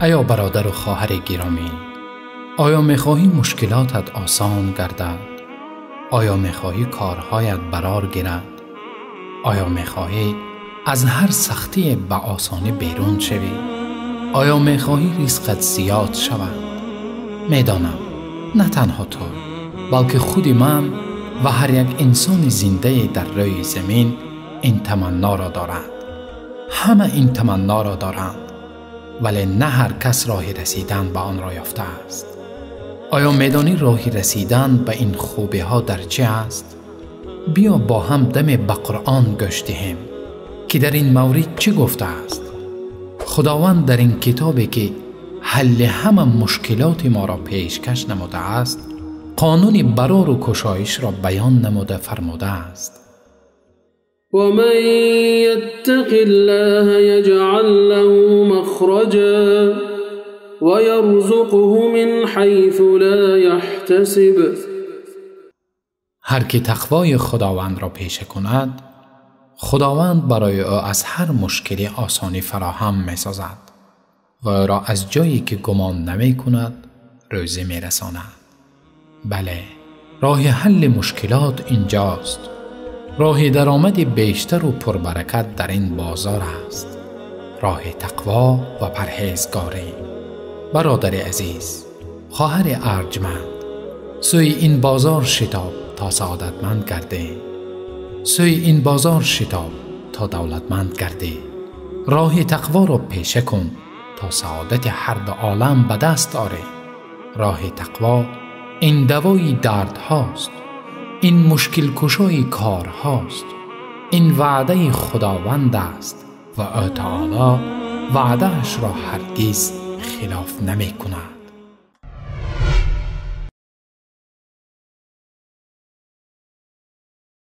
Ая бародар ва хоҳари гиромӣ, оё мехоҳӣ мушкилотат осон гардад? Оё мехоҳӣ корҳоят барор гирад? Оё мехоҳӣ аз ҳар сахтӣ ба осонӣ берун шавӣ? Оё мехоҳӣ ризқат зиёд шавад? Медонам на танҳо ту, балки худи ман ва ҳар як инсони зинда дар рӯи замин ин таманноро дорад. Ҳама ин таманноро доранд, вале на ҳар кас роҳи расидан ба он ро ёфтааст. Оё медонӣ роҳи расидан ба ин хубиҳо дар чӣ аст? Биё бо ҳам даме ба Қуръон гӯш диҳем, ки дар ин маврид чӣ гуфтааст. Худованд дар ин китобе ки ҳалли ҳама мушкилоти моро пешкаш намудааст, қонуни барору кушоишро баён намуда фармудааст: ومن يتق الله يجعل له مخرجا ويرزقه من حيث لا يحتسب. Ҳар ки тақвои Худовандро пеша кунад, Худованд барои ӯ аз ҳар мушкилӣ осонӣ фароҳам месозад ва ӯро аз ҷое ки гумон намекунад рӯзӣ мерасонад. Бале, роҳи ҳалли мушкилот инҷост. Роҳи даромади бештару пурбаракат дар ин бозор аст. Роҳи тақво ва парҳезгорӣ. Бародари азиз, хоҳари арҷманд, сӯи ин бозор шитоб то саодатманд гардӣ. Сӯи ин бозор шитоб то давлатманд гардӣ. Роҳи тақворо пеша кун то саодати ҳар ду олам ба даст орӣ. Роҳи тақво ин давои дардҳост, ин мушкилкушои корҳост, ин ваъдаи Худованд аст ва ӯ таоло ваъдаашро ҳаргиз хилоф намекунад.